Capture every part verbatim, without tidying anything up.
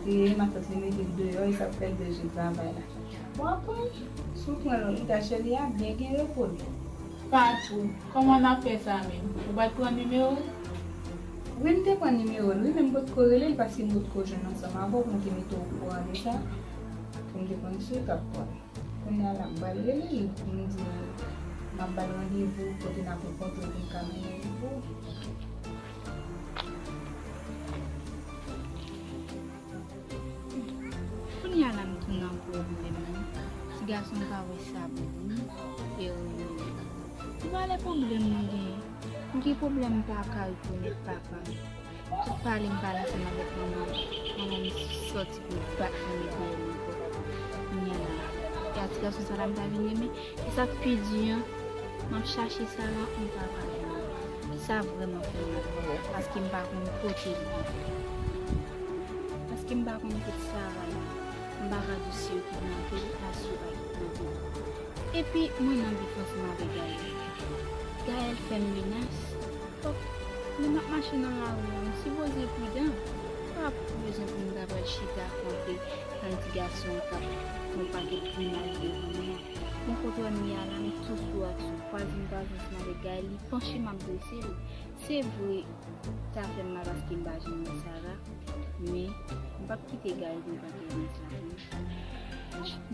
E matant li mete l deyò, e sa k fè l bezwen travay la. Bon, apre, si w pran l, ou ta chè li a byen gen repo l. Fatou, kòman n ap fè sa menm? Ou pa t pran nimewo l? Wi, m te pran nimewo l, wi, men m potko rele l paske m potko jwenn ansanm avè w pou m te mete w okouran de sa, pou m te konn si w t ap pran l. Kounye a la, m pral rele l pou m di l m ap ba l randevou kote n ap rankontre pou m ka mennen l pou ou. Kounye a la, m tou nan pwoblèm, wi. Ti gason pa wè sa bon, wi. E wi. Ou pa wè pwoblèm nou genyen. M gen pwoblèm m pa ka rekonèt papa m. Tout pale m pale ansanm avèk manman m. Manman m sòti pou l bat mwen mete l ankò. Kounye a la, e a ti gason sa la m ta vin renmen. E sa k pi di an, m ap chache Sara, m pa ka jwenn li. Sa vrèman fè m mal, paske m pa konn kote l ye. Paske m pa konn kote Sara ye. M pa ka di si yo kidnape l, a si yo pa kidnape l. Epi, mwen nan bif ansanm avèk Gaël. Gaël fè m menas. Bon, lè m ap mache nan lari a, m sipoze pridan. Pa bezwen pou m ta pral chita kanpe tann ti gason an k ap fè yon pakèt bri mal devan mwen. Bon, kote w wè m ye a la, m tou sou ak sou. Kwaze m kwaze ansanm avèk Gaël, li panche m ap drese l. Se vre, sa fè m mal paske m pa janm wè Sara, men m p ap kite Gaël pran pati nan sa non.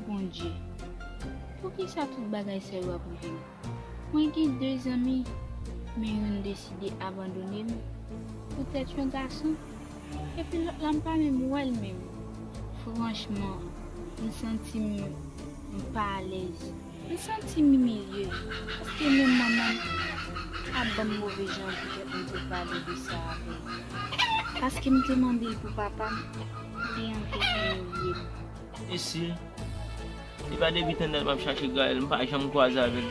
Bondye, poukisa tout bagay sa yo ap rive m? Mwen gen de zanmi, men youn deside abandone m poutèt yon gason, epi lòt la m pa menm wè l menm. Franchman, m santi m, m pa alèz. M santi m imilye, paske menm manman m ap ban m move jan poutèt m te pale de sa avè l. Paske m te mande l pou papa m, li antre imilye m. Mesye, se pa depi tann dat m ap chache Gaël, m pa janm kwaze avè l.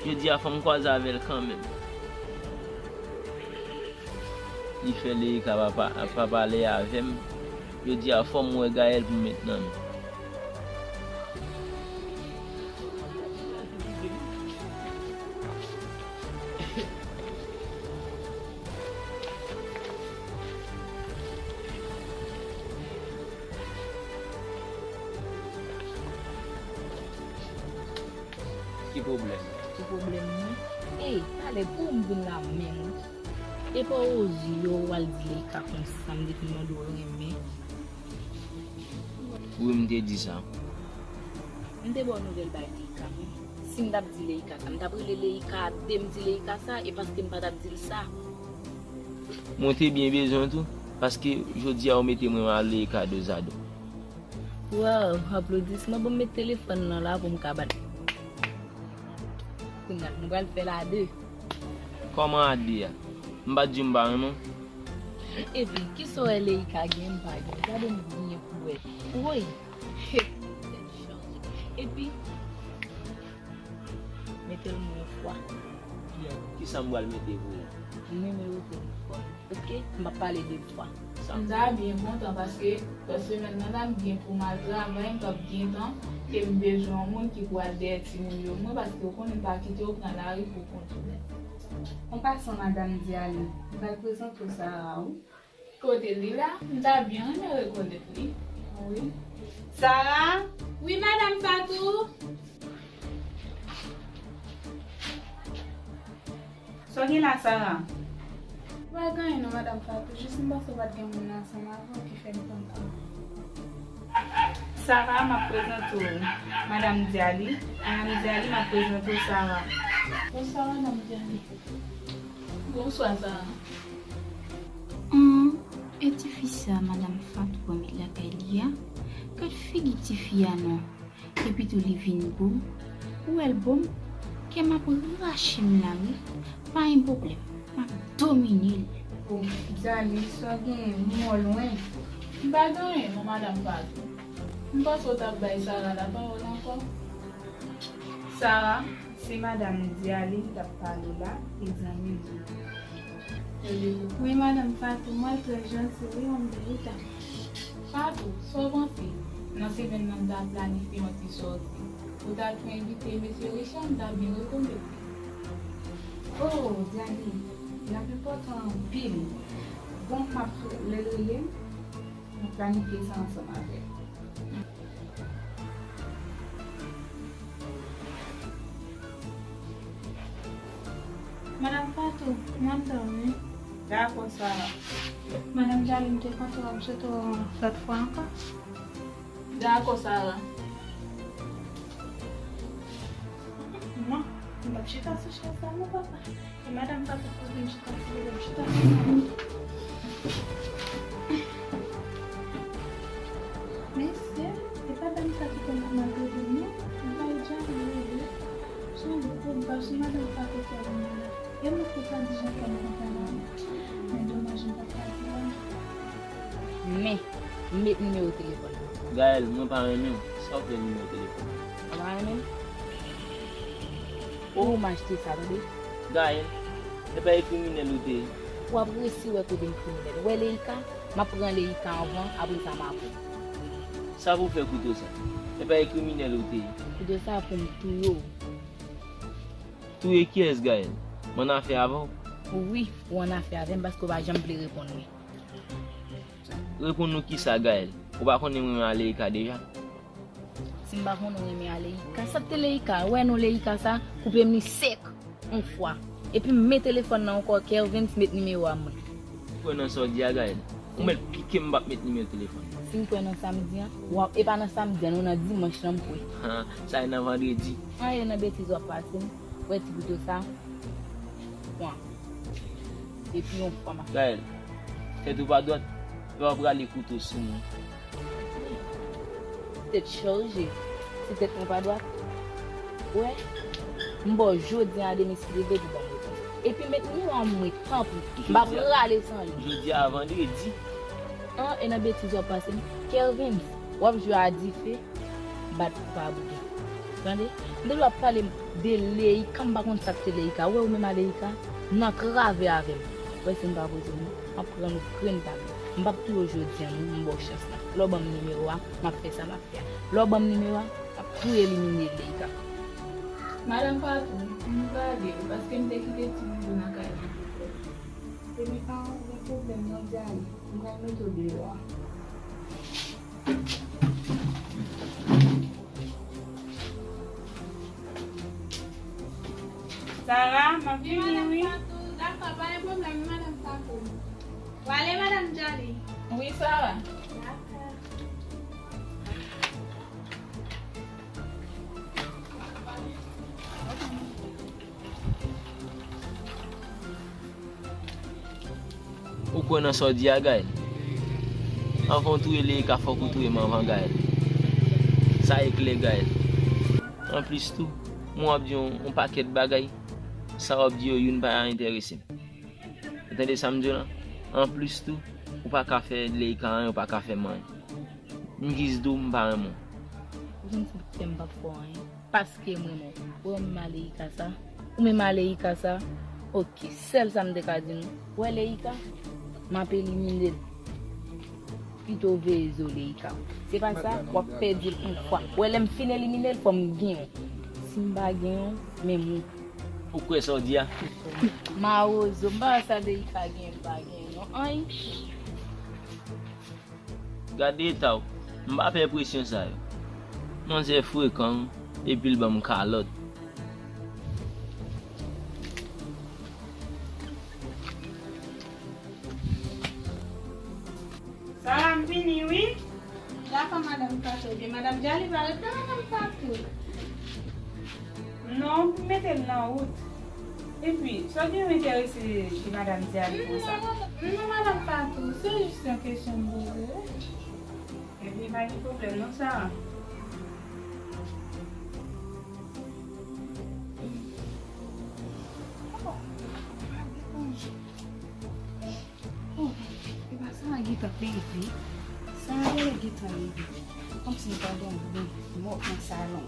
Jodi a, fò m kwaze avè l kanmenm. Li fè Leïka pa, pa, pa pale avè m. Jodi a, fò m wè Gaël pou m met nan men. Ki pwoblèm? Ki pwoblèm mwen? Ey, talè pou m vin la menm wi. E pa w oze yo w al di Leïka konsa, m te fin mande w renmen. Wi, m te di sa. M te ba w nouvèl bay Leïka, wi. Si m t ap di Leïka sa, m t ap rele Leïka a de, m di Leïka sa, e paske m pa t ap di l sa. Mwen te byen bezwen w tou, paske jodi a ou mete mwen mal Leïka dozado. Waw, aplodisman, bon, m met telefòn nan la pou m ka bat. Kounye a, nou pral fè l a de. Kòman a de a? M pa t di w m pa renmen w? Epi, kisa w wè Leïka gen m pa gen? Gade m byen pou wè. Woy! Epi, mete l mwen yon fwa. Kisa m pral mete pou ou? Nimewo telefòn. Oke, m ap pale de fwa. M ta byen kontan paske lòt semèn nan la m gen pou m al travay, m p ap gen tan, e m bezwen yon moun ki pou al dèyè timoun yo mwen paske ou konnen m pa kite yo pran lari pou kont yo. An pasan, madanm Dialy, m pral prezante w Sara, wi. Kote li la? M ta byen renmen rekonèt li. Wi. Sara? Wi, madanm Fatou. Sa w gen la, Sara? Pa gen anyen non, madanm Fatou, jis m panse w pa t gen moun nan ansanm avè w ki fè m pran kou. Sara, m ap prezante w madanm Dialy. Madanm Dialy, m ap prezante w Sara. Bonswa, madanm Dialy. Bonswa, Sara. Hum, e tifi sa, madanm Fatou pran met lakay li a? Gad figi tifi a non. Epi tou li vin gwo. Ou wè l bon? Kè m ap rache m la wi. Pa gen pwoblèm. M ap domine l. O, Dialy, sa w genyen? M wè w lwen. M pa gen anyen non, madanm Fatou. M panse w t ap bay Sara lapawòl ankò. Sara, se madanm Dialy m t ap pale w la, e zanmi m tou. Wi, madanm Fatou, mwen trè janti, wi, yon bèl dam. Fatou, sa w panse? Nan semèn nan, m ta planifye yon ti sòti. Ou ta tou envite mesye Richard, m ta byen rekonèt li. O, Dialy, l ap enpòtan anpil. Bon, m ap lè l rele m. Planifye sa ansanm avè l. Madanm Fatou, m anndan wi. Dakò, Sara. Madanm Jaline te kontan, m swete w lòt fwa ankò. Dakò, Sara. Manman, m p ap chita sou chèz la non, papa. E madanm Fatou pou vin chita sou li, chita sou li. Mesye, e pa dam sa ki te nan maltrete m non. M pa janm rele. Jan m kout ba sou madanm Fatou fè m mal. E mwen te ka di jan kè m kontan la. Men domaj m pa t ka di la. Men, m met nimewo telefòn nan. Gaëlle, mwen pa renmen w. Sa w fè nimewo telefòn nan? Ou pa renmen m? Ou m achte sa, tande? Gaëlle, e pa e kriminèl ou te ye? W ap resi wè kote m kriminèl. Wè Leïka, m ap pran Leïka anvan, apre sa m ap pran. Sa pou w fè kouto sa? E pa e kriminèl ou te ye? Kouto sa pou m touye w. Touye kiyès, Gaëlle? M annafè avè w? Wi, ou annafè avè m paske w pa janm vle reponn mwen. Reponn ou kisa, Gaëlle? Ou pa konnen m renmen a Leïka deja? Si m pa konnen w renmen a Leïka, sa k te Leïka? Wè non Leïka sa, koupe m li sèk, yon fwa. Epi m met telefòn nan ankò, Kervens met nimewo a mwen. Ou kwè nan sa w di a, Gaëlle? Ou mèt pike m, m p ap met nimewo telefòn. Si m kwè nan sa m di a, w ap, e pa nan sa m di a, non, nan dimanch lan m kwè. Ha, sa e nan vandredi. An, e nan betiz w ap pase m. Wè ti kouto sa. Pran. Epi yon fwa m ap. Gaëlle, tèt ou pa dwat, e pa prale kouto sou mwen. Tèt chaje. Si tèt mwen pa dwat, wè, m ba w jodi a demen si Dye vle pou ban m repons. Epi met nimewo a mwen, tanpri. M p ap rale san li. Jodi a vandredi. An, e nan betiz w ap pase m. Kervens, w ap jwe a dife. Bat pou pa boule. Tande? M te dwe ap pale de Leïka, m pa konn sa k te Leïka. Ou wè ou menm a Leïka, nan krave avè m. Wè si m pa poze m, m ap pran nou grenn pa grenn. M p ap touye w jodi a non, m ba w chans la. Lè w ban m nimewo a, m ap fè sa m ap fè a. Lè w ban m nimewo a, m ap tou elimine Leïka. Madanm Fatou, m prale, paske m te kite ti Doudou nan kay li pou kò l. Epi pa gen pwoblèm non, Dyane, m pral mete w deyò a. Sara, m ap vini wi. Dakò, pa gen pwoblèm, madanm Fatou. W ale, madanm Jali. Wi, Sara. Dakò. Ou kwè nan sa w di a, Gaëlle? Anvan w touye Leïka, fòk ou touye m anvan, Gaëlle. Sa e klè, Gaëlle. Anplis tou, mwen w ap di yon, yon pakèt bagay, sa w ap di yo, youn pa enterese m. Ou tande sa m di w la? Anplis tou, ou pa ka fè Leïka anyen, ou pa ka fè m anyen. M giz di w m pa renmen w. Ou konn sa k fè m p ap fè w anyen? Paske m renmen w. Ou wè m a Leïka sa? Ou menm a Leïka sa? Oke, sèl sa m te ka di nou. Ou wè Leïka? M ap elimine l. Pito w veye zo Leïka. Se pa sa, w ap pèdi l yon fwa. Ou wè lè m fin elimine l, fò m genyen w. Si m pa genyen w, menm ou. Ou kwè sa w di a? Mawozo, m pa wè sa Leïka genyen, m pa genyen non. Anyen. Gade eta w. M pa fè presyon sa yo. Manzè frekan wi, epi l ban m kalòt. Sara, m vini wi. Dakò, madanm Fatou. Ebyen, madanm Jali pa ret la, madanm Fatou. Non, pou mete l nan wout. Epi, sa w gen enterese de madanm Jali konsa? Non, non, madanm Fatou, se jis yon kesyon m poze. Epi, pa gen pwoblèm non, Sara. Oh, e pa sa a gentan leve. Sa a gentan leve. Kòmsi m tande yon bri mò nan salon.